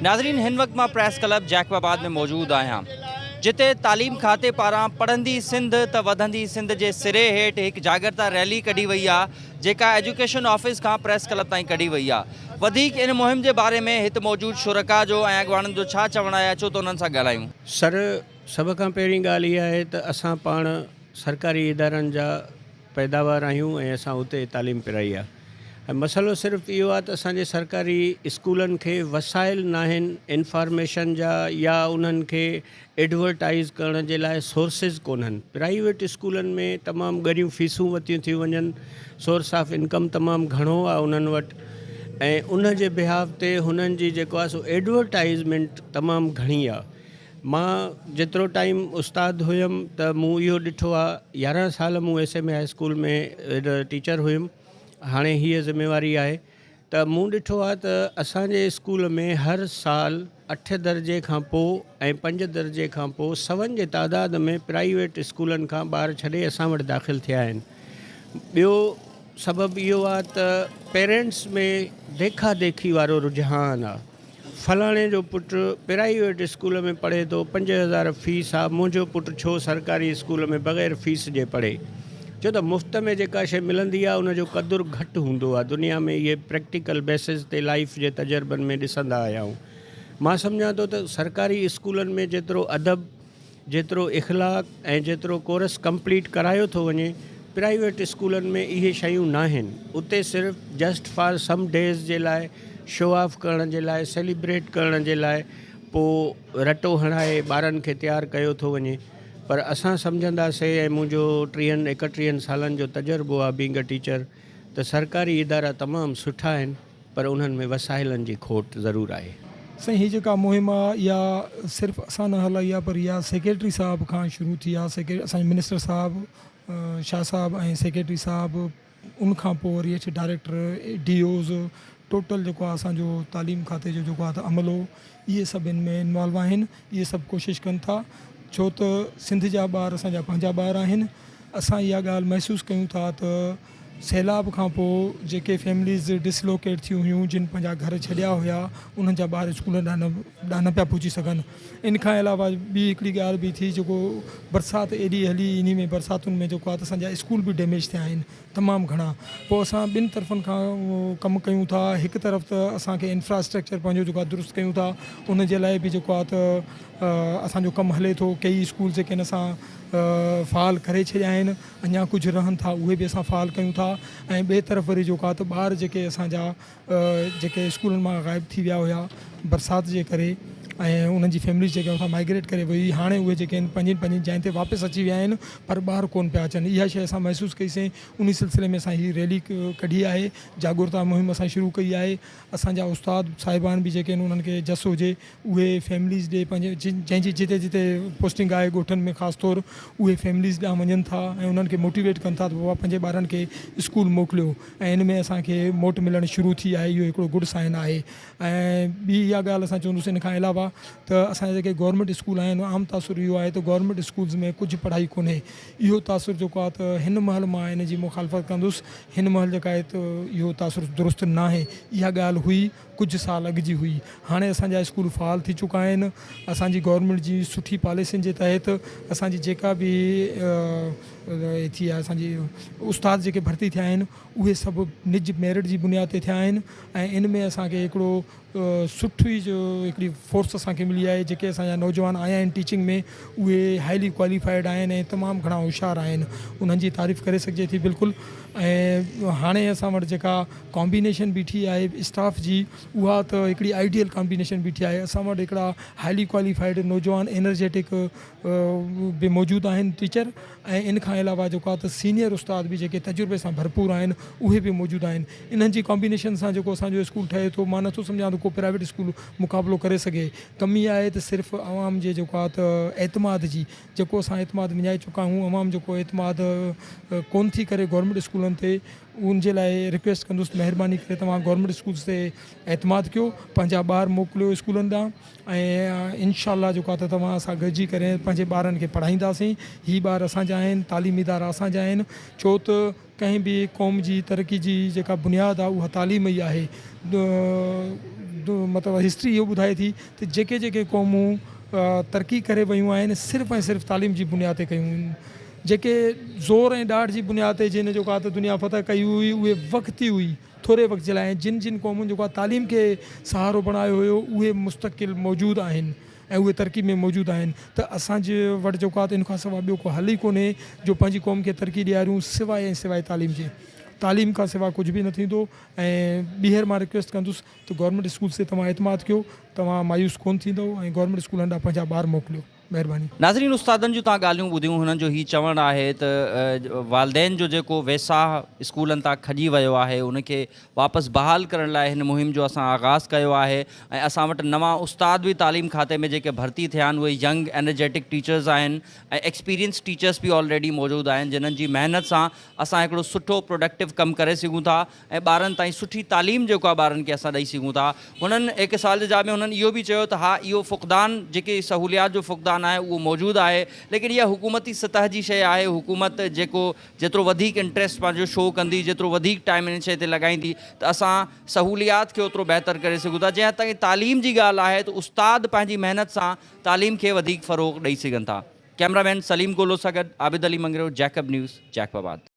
ناظرين هن وقت مان پريس ڪلب جيڪب آباد ۾ موجود آهيان جتي تعليم کاتي پاران پڙهندي سنڌ ته وڌندي سنڌ جي سري هيٺ هڪ جاڳرتا ريلي ڪڍي وئي آهي جيڪا ايجوڪيشن آفيس کان پريس ڪلب تائين ڪڍي وئي آهي وڌيڪ ان مهم جي باري ۾ هت موجود شرڪاء جو ۽ اڳواڻن جو ڇا چوڻ آهي اچو ته انهن سان ڳالهايون. سر سڀ کان پهرين ڳالهه اها آهي ته اسان پاڻ سرڪاري ادارن جا پيداوار آهيون ۽ اسان اتي تعليم پرائي آهي ۽ مسئلو صرف اهو آهي ته اسان جي سرڪاري اسڪولن کي وسائل ناهن انفارميشن جا يا انهن کي ايڊورٽائيز ڪرڻ جي لاء سورسز ڪونهن پرائيويٽ اسڪولن ۾ تمام ڳريون فيسون ورتيون ٿيون وڃن سورس آف انڪم تمام گهڻو آهي انهن وٽ ۽ ان جي بهاف تي هنن جي جيڪو آهي سو ايڊورٽائيزمينٽ تمام گهڻي آهي مان جيترو ٽائيم استاد هيم ته مون اهو ڏٺو آ 11 سال مون S M A high school ۾ teacher هيم هاڻي هيء ذميواري آهي ته مون ڏٺو آ ته اسان جي اسڪول ۾ هر سال اٺ درجي کان پو ۽ پنج درجي کان پو سون جي تعداد ۾ پرائيويٽ اسڪولن کان ٻار ڇڏي اسان وٽ داخل ٿيا آهن ٻيو سبب اهو آ ته پيرنٽس ۾ ديکا ديکي وارو رجحان آ فلاڻي جو پٽ پرائيويٽ اسڪول ۾ پڙهي ٿو، 5000 فيس آ، منهنجو پٽ ڇو سرڪاري اسڪول ۾ بغير فيس جي پڙهي؟ ڇو ته مفت ۾ جيڪا شيء ملندي آ ان جو قدر گهٽ هوندو آ، دنيا ۾ اهي پريڪٽيڪل بيسز تي لائيف جي تجربن ۾ ڏسندا آيا آهيون. مان سمجهان ٿو ته سرڪاري اسڪولن ۾ جيترو ادب، جيترو اخلاق ۽ جيترو ڪورس ڪمپليٽ ڪرايو ٿو وڃي پرائيويٽ اسڪولن ۾ اهي شيون ناهن اتي صرف جسٽ فار سم ڊيز جي لاء شو آف ڪرڻ جي لاء سيليبريٽ ڪرڻ جي لاء پو رٽو هڻائي ٻارن کي تيار ڪيو ٿو وڃي پر اسان سمجهنداسي ۽ منهنجو ٽيهن ايڪٽيهن سالن جو تجربو آهي بينگ ا ٽيچر ته سرڪاري ادارا تمام سٺا آهن پر انهن ۾ وسائلن جي کوٽ ضرور آهي. سائين هي جيڪا مهم آ اها صرف اسان نه هلائي آ پر اها سيڪريٽري صاحب کان شروع ٿي آ اسان جي منسٽر صاحب شاهه صاحب ۽ سيڪريٽري صاحب ان کان پوء وري هيٺ ڊائريڪٽر ڊي اوز ٽوٽل جيڪو آ اسان جو تعليم کاتي جو جيڪو آ ته عملو اهي سڀ ان ۾ انوالو آهن اهي سڀ ڪوشش ڪن ٿا ڇو ته سنڌ جا ٻار اسان جا پنهنجا ٻار آهن اسان اها ڳالهه محسوس ڪيون ٿا ته سيلاب کان پوء جيڪي فيمليز ڊسلوڪيٽ ٿيون هيون جن پنهنجا گهر ڇڏيا هيا انهن جا ٻار اسڪولن ڏانهن نه پيا پهچي سگهن ان کان علاوه ٻي هڪڙي ڳالهه به ٿي جيڪو برسات ايڏي هلي انهي ۾ برساتن ۾ جيڪو آهي ته اسان جا اسڪول به ڊيميج ٿيا آهن تمام گهڻا پوء اسان ٻن طرفن کان ڪم ڪيون ٿا هڪ طرف ته اسان کي انفراسٽرڪچر پنهنجو جيڪو آهي درست ڪيون ٿا ان جي لاء به جيڪو آهي ته اسان جو ڪم هلي ٿو ڪيئي اسڪول جيڪي آهن اسان فعال ڪري ڇڏيا آهن اڃا ڪجهه رهن ٿا اهي به اسان فعال ڪيون ٿا ۽ ٻئي طرف وري جيڪو آهي ته ٻار جيڪي اسان جا جيڪي اسڪولن مان غائب ٿي ويا هيا برسات جي ڪري ۽ انهن جي فيمليز جيڪي اتان مائگريٽ ڪري وئي هاڻي اهي جيڪي آهن پنهنجين پنهنجين جاين تي واپس اچي ويا آهن پر ٻار ڪون پيا اچن اها شيء اسان محسوس ڪئي سين انهي سلسلي ۾ اسان هي ريلي ڪڍي آهي جاڳرتا مهم اسان شروع ڪئي آهي اسان جا استاد صاحبان به جيڪي آهن انهن کي جس هجي اهي فيمليز ڏي پنهنجي جنهن جي جتي جتي پوسٽنگ آهي ڳوٺن ۾ خاص طور اهي فيمليز ڏانهن وڃن ٿا ۽ انهن کي موٽيويٽ ڪن ٿا ته بابا پنهنجي ٻارن کي اسڪول موڪليو ۽ ان ۾ اسان کي موٽ ملڻ شروع ٿي آهي اهو هڪڙو گڊ سائن آهي ۽ ٻي اها ڳالهه اسان چوندس ان کان علاوه ته اسان جا جيڪي گورنمينٽ اسڪول آهن عام تاثر اهو آهي ته گورنمينٽ اسڪولز ۾ ڪجهه پڙهائي ڪونهي اهو تاثر جيڪو آهي ته هن مهل مان ان جي مخالفت ڪندس هن مهل جيڪا آهي ته اهو تاثر درست ناهي اها ڳالهه هئي ڪجهه سال اڳ جي هئي. هاڻي اسان جا اسڪول فعال ٿي چڪا آهن. اسان جي گورنمينٽ جي سٺي پاليسين جي تحت اسان جي جيڪا به ٿي آهي اسان جي استاد جيڪي ڀرتي ٿيا آهن اهي سڀ نج ميرٽ جي بنياد تي ٿيا آهن ۽ ان ۾ اسان کي هڪڙو سٺي جو هڪڙي فورس اسان کي ملي آهي جيڪي اسان جا نوجوان آيا آهن ٽيچنگ ۾ اهي هائلي ڪواليفائيڊ آهن ۽ تمام گهڻا هوشيار آهن انهن جي تعريف ڪري سگهجي ٿي بلڪل ۽ هاڻي اسان وٽ جيڪا ڪامبينيشن بيٺي آهي اسٽاف جي اها ته هڪڙي آئيڊيل ڪامبينيشن بيٺي آهي اسان وٽ هڪڙا هائلي ڪواليفائيڊ نوجوان انرجيٽڪ به موجود آهن ٽيچر ۽ ان کان علاوه جيڪو آهي ته سينيئر استاد به جيڪي تجربي سان ڀرپور آهن اهي به موجود آهن انهن جي ڪامبينيشن سان جيڪو اسان جو اسڪول ٺهي ٿو مان نٿو سمجهان ته ڪو پرائيويٽ اسڪول مقابلو ڪري سگهي ڪمي آهي ته صرف عوام جي جيڪو آهي ته اعتماد جي جيڪو اسان اعتماد وڃائي چڪا آهيون عوام جيڪو اعتماد ڪون ٿي ڪري گورنمينٽ اسڪولن تي ان جي لاء رڪويسٽ ڪندس مهرباني ڪري توهان گورنمينٽ اسڪولس تي اعتماد ڪيو پنهنجا ٻار موڪليو اسڪولن ڏانهن ۽ انشاء الله جيڪو آهي ته توهان سان گڏجي ڪري پنهنجي ٻارن کي پڙهائينداسين هي ٻار اسان جا آهن تعليمي ادارا اسان جا آهن ڇو ته ڪنهن به قوم جي ترقي جي جيڪا بنياد آهي اها تعليم ئي آهي. مطلب هسٽري اهو ٻڌائي ٿي ته جيڪي جيڪي قومون ترقي ڪري ويون آهن صرف ۽ صرف تعليم جي بنياد تي ڪيون آهن. جيڪي زور ۽ ڏاڍ جي بنياد تي جن جيڪو آهي ته دنيا فتح ڪئي هئي اهي وقتي هئي ٿوري وقت جي لاء ۽ جن جن قومن جيڪو آهي تعليم کي سهارو بڻايو هيو اهي مستقل موجود آهن ۽ اهي ترقي ۾ موجود آهن ته اسان جي وٽ جيڪو آهي ته ان کان سواء ٻيو ڪو حل ئي ڪونهي جو پنهنجي قوم کي ترقي ڏياريون سواء ۽ سواء تعليم جي تعليم کان سواء ڪجهه به نه ٿيندو ۽ ٻيهر مان رڪويسٽ ڪندس ته گورنمينٽ اسڪولس تي توهان اعتماد ڪيو توهان مايوس ڪونه ٿيندؤ ۽ گورنمينٽ اسڪولن ڏانهن پنهنجا ٻار موڪليو. مهرباني. ناظرين استادن جون توهان ڳالهيون ٻڌيون هنن جو هي چوڻ آهي ته والدين جو جيڪو ويساهه اسڪولن تان کڄي ويو آهي ان کي واپس بحال ڪرڻ لاء هن مهم جو اسان آغاز ڪيو آهي ۽ اسان وٽ نوان استاد به تعليم کاتي ۾ جيڪي ڀرتي ٿيا آهن اهي ينگ انرجيٽڪ ٽيچرز آهن ۽ ايڪسپيرينس ٽيچرز به آلريڊي موجود آهن جنھن جي محنت سان اسان هڪڙو سٺو پروڊڪٽو ڪم ڪري سگهون ٿا ۽ ٻارن تائين سٺي تعليم جيڪو آهي ٻارن کي اسان ڏئي سگهون ٿا. هنن هڪ سوال جي جواب ۾ هنن اهو به چيو ته ها اهو فقدان جيڪي سهوليات جو فقدان آهي اهو موجود آهي ليڪن اها حڪومتي سطح جي شيء آهي حڪومت جيڪو جيترو وڌيڪ انٽريسٽ پنهنجو شو ڪندي جيترو وڌيڪ ٽائيم ان شيء تي لڳائيندي ته اسان سهوليات کي اوترو بهتر ڪري سگهون ٿا جنهن حد تائين تعليم جي ڳالهه آهي ته استاد پنهنجي محنت سان تعليم کي وڌيڪ فروغ ڏئي سگهن ٿا. ڪئميرا مين سليم گولو سان گڏ Abid Ali Mangrio Jacob news Jacob آباد.